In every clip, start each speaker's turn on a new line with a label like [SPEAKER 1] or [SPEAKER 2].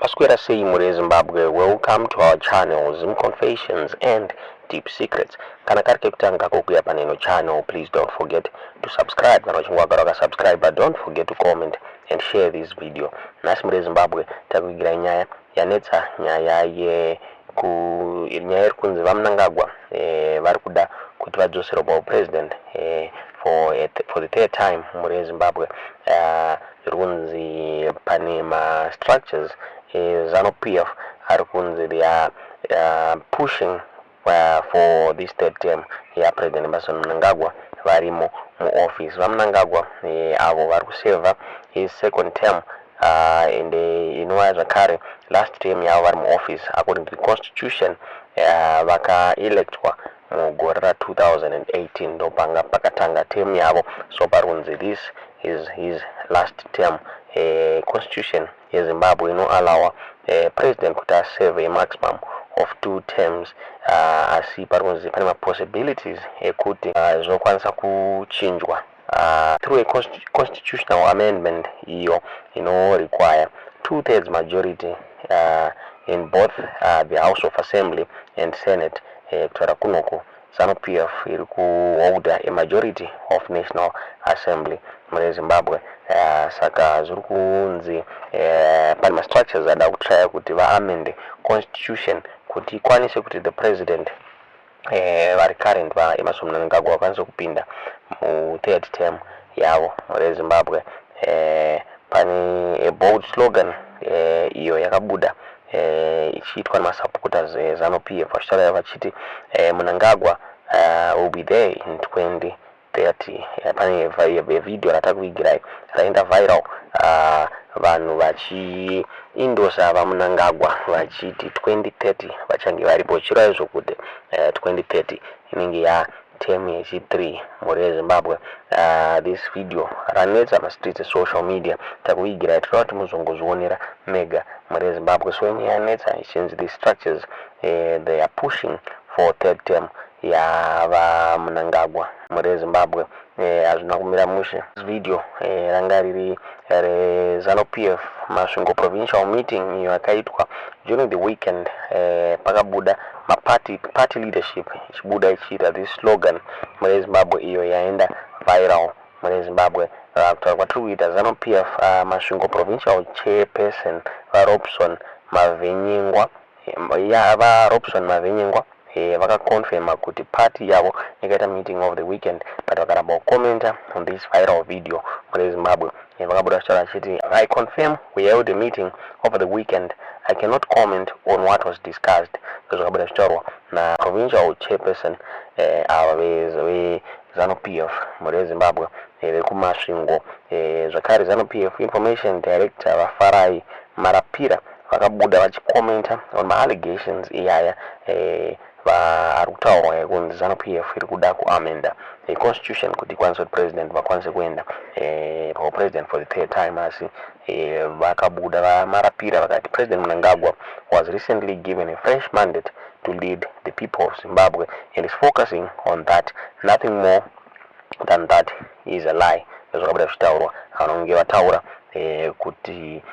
[SPEAKER 1] Maswera sei mhuri yeZimbabwe? Welcome to our channel, Zim Confessions and Deep Secrets. Kana kari kekutanga kokuya paneno channel, please don't forget to subscribe. Kana uchinge wagara wakasubscribe, but don't forget to comment and share this video. Nhasi mhuri yeZimbabwe takuigira nyaya yanetsa, nyaya ye ku nyaya iri kunzi VaMnangagwa vari kuda kuti vadzoserwe paupresident for the third time. Mhuri yeZimbabwe, zviri kunzi pane mastructures eZANU PF ari kunzi they are pushing for this third term yaPresident Emmerson Mnangagwa varimo muoffice. VaMnangagwa avo vari kuserva his second term and inova zvakare last term yavo vari muoffice. According to the constitution, vakaelectwa mugore ra2018, ndopanga pakatanga term yavo. So pari kunzi this is his last term. Constitution yeZimbabwe inoallowa president kuti aserve a maximum of two terms, asi pari kunzi pane mapossibilities ekuti zvinokwanisa kuchinjwa through a constitutional amendment iyo inorequire two-thirds majority in both the House of Assembly and Senate. Kutaura kunoku, ZANU PF iri kuholda a majority of National Assembly mune Zimbabwe. Saka zviri kunzi pane mastructures ada kutraya kuti vaamende constitution kuti ikwanise kuti the president vari current, VaEmmerson Mnangagwa, vakwanise kupinda muthird term yavo mune Zimbabwe. Pane a bold slogan iyo yakabuda ichiitwa nemasupporters eZANU PF, vachitaura vachiti Mnangagwa will be there in 2030. Pane vhidhiyo ratakuigirai raenda viral, vanhu vachiendorsa VaMnangagwa vachiti 2030 vachange varipo, chireva izvo kuti 2030 inenge ya term yechi3 mhuri yeZimbabwe. This video ranetsa mastreets esocial media, takuigirai, toda kuti muzongozvionera mega mhuri yeZimbabwe. So imwe yanetsa ichinzi the structures, they are pushing for third term yaVaMnangagwa mhuri yeZimbabwe. Hazvina kumira mushe. This video ranga riri reZANU PF Masvingo provincial meeting iyo yakaitwa during the weekend. Pakabuda maparty party leadership ichibuda ichiita this slogan mhuri yeZimbabwe, iyo yaenda viral mhuri yeZimbabwe. Kutaura kwatiri kuita, ZANU PF Masvingo provincial chairperson VaRobson Mavhenyengwa, VaRobson Mavhenyengwa, vakaconfirma kuti party yavo yakaita meeting of the weekend, but vakaramba kucommenta on this viral video mhuri yeZimbabwe. Vakabuda vachitaura vachiti, "I confirm we held a meeting over the weekend. I cannot comment on what was discussed." Zvakabuda zvichitaurwa naprovincial chairperson ava veZANU PF mhuri yeZimbabwe, vekuMasvingo. Zvakare ZANU PF information director VaFarai Marapira vakabuda vachicommenta on maallegations iyaya ari kutaurwa ekunzi ZANU PF iri kuda kuamenda constitution kuti ikwanise kuti president vakwanise kuenda paupresident for the third time. Asi vakabuda VaMarapira vakati President Mnangagwa was recently given a fresh mandate to lead the people of Zimbabwe and is focusing on that. Nothing more than that is a lie. Zvakabuda zvichitaurwa, vanonge vataura kuti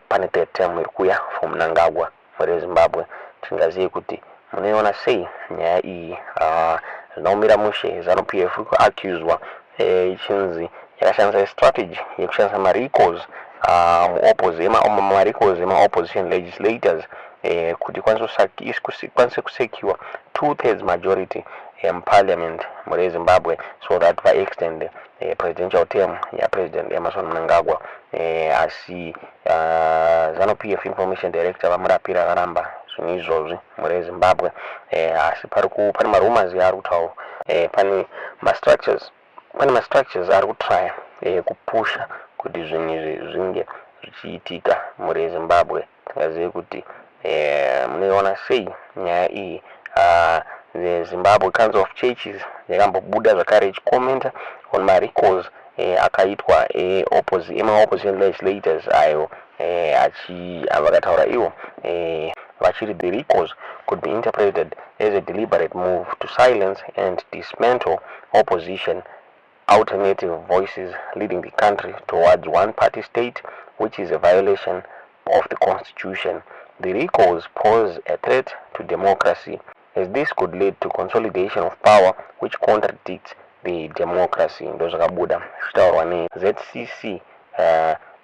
[SPEAKER 1] pane third term iri kuya for Mnangagwa mhuri yeZimbabwe. Tingazive kuti munoiona sei nyaya iyi? Zvinoumira mushe. ZANU PF iri kuaccuswa ichinzi yakashandisa strategy yekushandisa marecalls, marecalls emaopposition legislators kuti ikwanise kusecure two thirds majority muparliament mhuri yeZimbabwe, so that vaextend presidential term yaPresident Emmerson Mnangagwa. Asi ZANU PF information director VaMarapira varamba zvinhu izvozvi mhuri yeZimbabwe. Asi pane marumors ari kutaurwa, pane mastructures ari kutrya kupusha kuti zvinhu izvi zvinge zvichiitika mhuri yeZimbabwe. Tingazive kuti munoiona sei nyaya iyi? The Zimbabwe Council of Churches yakambobuda zvakare ichicommenta on marecalls akaitwa emaopposition legislators ayo vakataura ivo vachiri the recalls could be interpreted as a deliberate move to silence and dismantle opposition alternative voices, leading the country towards one party state, which is a violation of the constitution. The recalls pose a threat to democracy as this could lead to consolidation of power which contradicts the democracy. Ndozvakabuda zvichitaurwa neZCC,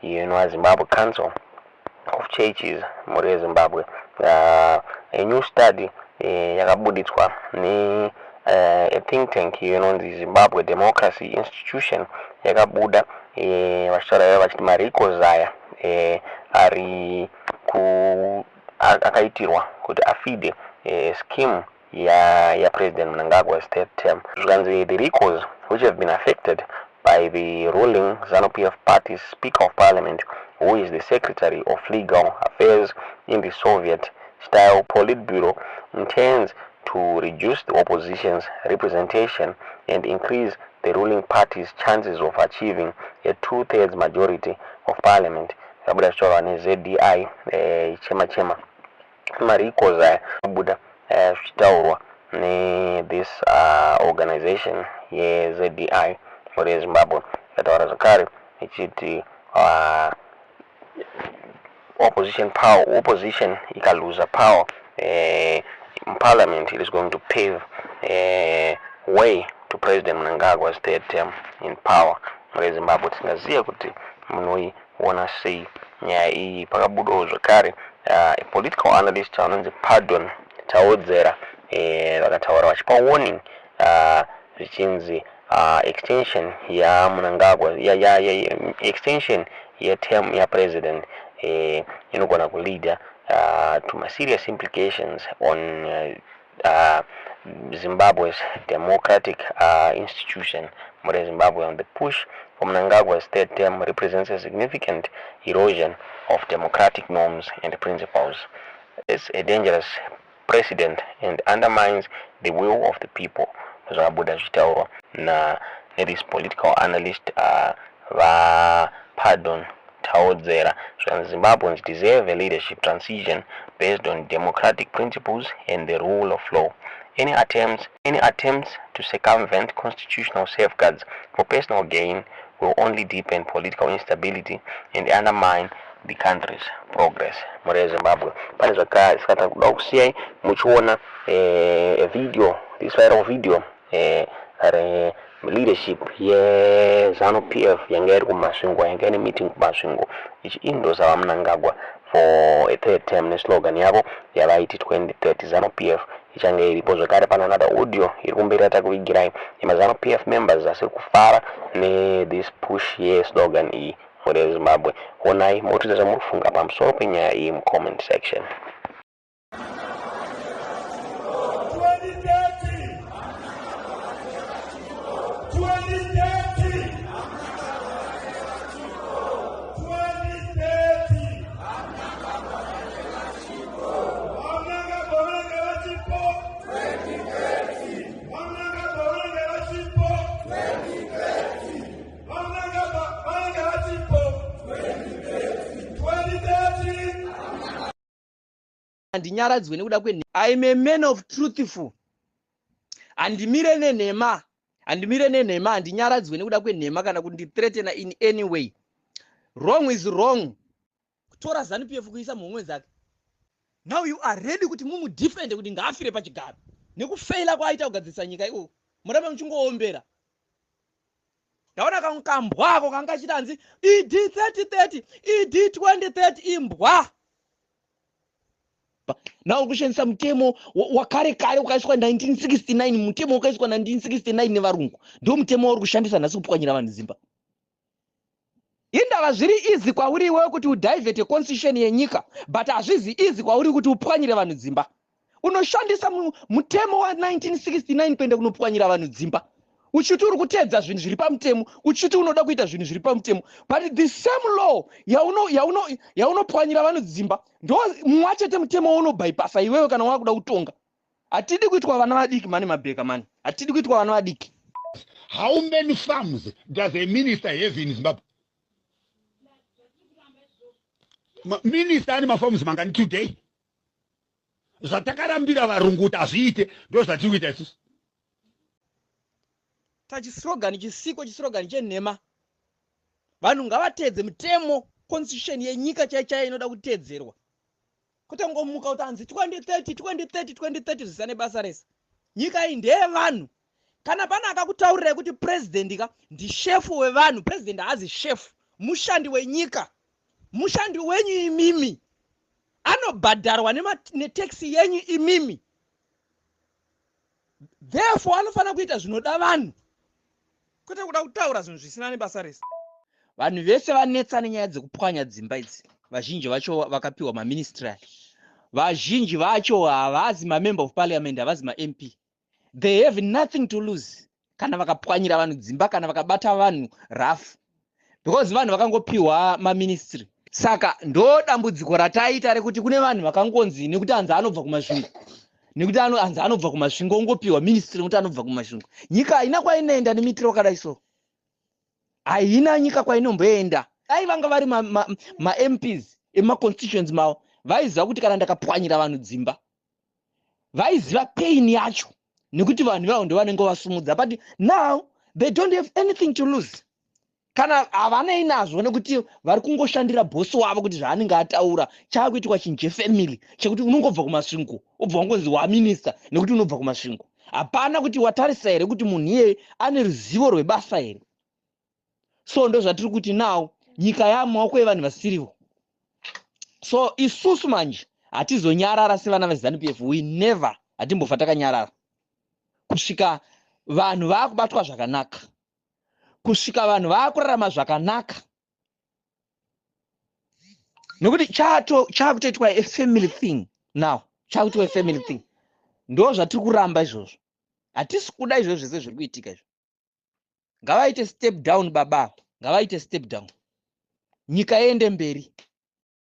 [SPEAKER 1] iyo inova Zimbabwe Council of Churches, mhuri yeZimbabwe. A new study yakabuditswa ne a think tank iyo inonzi Zimbabwe Democracy Institution yakabuda vachitaura ivo vachiti marecalls aya ari ku akaitirwa kuti afeede scheme yaPresident Mnangagwa's third term. Zvikanzi the recalls, which have been affected by the ruling ZANU-PF party's Speaker of Parliament, who is the Secretary of Legal Affairs in the Soviet style Politburo, intends to reduce the opposition's representation and increase the ruling party's chances of achieving a two-thirds majority of parliament. Zvabuda zvichitaurwa neZDI chema chema marecalls aya abuda zvichitaurwa nethis organization yeZDI, mhuri yeZimbabwe. Ikataura zvakare ichiti opposition power, opposition ikaluza power in parliament, it is going to pave way to President Mnangagwa's third term in power. Mhuri yeZimbabwe, tisingazive kuti munoiona sei nyaya iyi. Pakabudawo zvakare a political analyst anonzi Pardon Taodzera, vakataura vachipa warning, zvichinzi extension yaMnangagwa ya extension yeterm yapresident inogona kuleada to serious implications on Zimbabwe's democratic institution. Mhuri Zimbabwe, on the push for Mnangagwa's third term represents a significant erosion of democratic norms and principles. It's a dangerous precedent and undermines the will of the people. Zvakabuda zvichitaurwa na nethis political analyst, vaPardon Taodzera. Zvikanzi Zimbabweans deserve a leadership transition based on democratic principles and the rule of law. Any attempts to circumvent constitutional safeguards for personal gain will only deepen political instability and undermine the country's progress. Mhuri yeZimbabwe, pane zvakare saka takuda kusiyai muchiona video, this viral video leadership yeZANU PF yanga iri kuMasvingo, yanga ine meeting kuMasvingo, ichiendorsa vaMnangagwa for a third term neslogan yavo yavaiti 2030 ZANU PF ichange iripo. Zvekare pane another audio iri kumberi yatakuvigirai yemaZANU PF members asiri kufara nethis push yeslogan iyi. Mhuri yeZimbabwe, onai motiudza zvamuri kufunga pamusoro penyaya iyi mucomment section.
[SPEAKER 2] 2030, 2030, 2030. VaMnangagwa vanenge vachipo, VaMnangagwa vanenge vachipo, VaMnangagwa vanenge vachipo 2030.
[SPEAKER 3] Handinyaradzwe nekuda kwe I'm a man of truthful. Handimire nenhema, handimire nenhema. Handinyaradzwe nekuda kwenhema kana kundithreatena in any way. Wrong is wrong. Kutora ZANU PF kuisa muhomwe dzake, now you are ready kuti mumudefende kuti ngaafire pachigaro nekufeila kwaaita kugadzirisa nyika ikoko. Murambe muchingoombera. Ndaona kamwe kambwa ako kanga kachitanzi ED 3030, ED 2030. Imbwa. Nawo kushandisa mutemo wakare kare wakaiswa 1969, mutemo wakaiswa 1969 nevarungu, ndo mutemo wauri kushandisa nhasi kupwanyira vanhu dzimba. Indava zviri easy kwauri iwewe kuti udiverte constitution yenyika, but hazvizi easy kwauri kuti upwanyire vanhu dzimba. Unoshandisa mutemo wa1969 kuenda kunopwanyira vanhu dzimba uchiti uri kuteedza zvinhu zviri pamutemo, uchiti unoda kuita zvinhu zviri pamutemo, but the same law yaunopwanyira vanhu dzimba ndo mumwe chete mutemo waunobypassa iwewe kana wakuda kutonga. Hatidi kuitwa vana vadiki mani, mabheka mani, hatidi kuitwa vana vadiki.
[SPEAKER 4] How many farms does a minister have in Zimbabwe? Minister ane mafarms mangani today? Zvatakarambira varungu kuti hazviite, ndo zvatiri kuita isusu.
[SPEAKER 3] Tachislogan chisiko, chislogan chenhema. Vanhu ngavateedze mutemo. Constitution yenyika chai chaiyo inoda kuteedzerwa, kwete kungomuka kuti hanzi 2030, 2030, 2030, zvisina nebasa rese. Nyika iyi ndeyevanhu. Kana pane akakutaurirai kuti president ka ndishefu wevanhu, president haazi shefu, mushandi wenyika, mushandi wenyu imimi, anobhadharwa netax yenyu imimi. Therefore anofanira kuita zvinoda vanhu, kwete kuda kutaura zvinhu zvisina nebasa rese. Vanhu vese vanetsa nenyaya dzekupwanya dzimba idzi, vazhinji vacho vakapiwa maministry, vazhinji vacho havazi mamember of parliament, havazi maMP. They have nothing to lose kana vakapwanyira vanhu dzimba, kana vakabata vanhu rough, because vanhu vakangopiwa maministry. Saka ndo dambudziko rataita rekuti kune vanhu vakangonzi nekuti hanzi anobva kuMasvingo, nekuti hanzi anobva kuMasvingo, ongopiwa ministry nekuti anobva kuMasvingo. Nyika haina kwainoenda nemiitiro wakadai. So haina nyika kwainomboenda. Dai vanga vari maMPs emaconstituents mavo, vaiziva kuti kana ndakapwanyira vanhu dzimba, vaiziva pain yacho, nekuti vanhu ivavo ndo vanenge vasumudza. But now they don't have anything to lose. Kana havanei nazvo, nekuti vari kungoshandira bhosi wavo kuti zvaanenge ataura chaakuitwa chinhu chefamily, chekuti unongobva kuMasvingo, ubva wangonzi waminista nekuti unobva kuMasvingo. Hapana kuti watarisa here kuti munhu iyeye ane ruzivo rwebasa here. So ndo zvatiri kuti now nyika yamumaoko evanhu vasirivo. So isusu manje hatizonyarara sevana veZANU PF. We never, hatimbofa takanyarara kusvika vanhu vaakubatwa zvakanaka, kusvika vanhu vaakurarama zvakanaka, nekuti chaakutoitwa a family thing now, chaakuitwa a family thing. Ndo zvatiri kuramba izvozvo. Hatisi kuda izvozvo zvese zviri kuitika izvo. Ngavaite step down, baba, ngavaite step down, nyika iende mberi.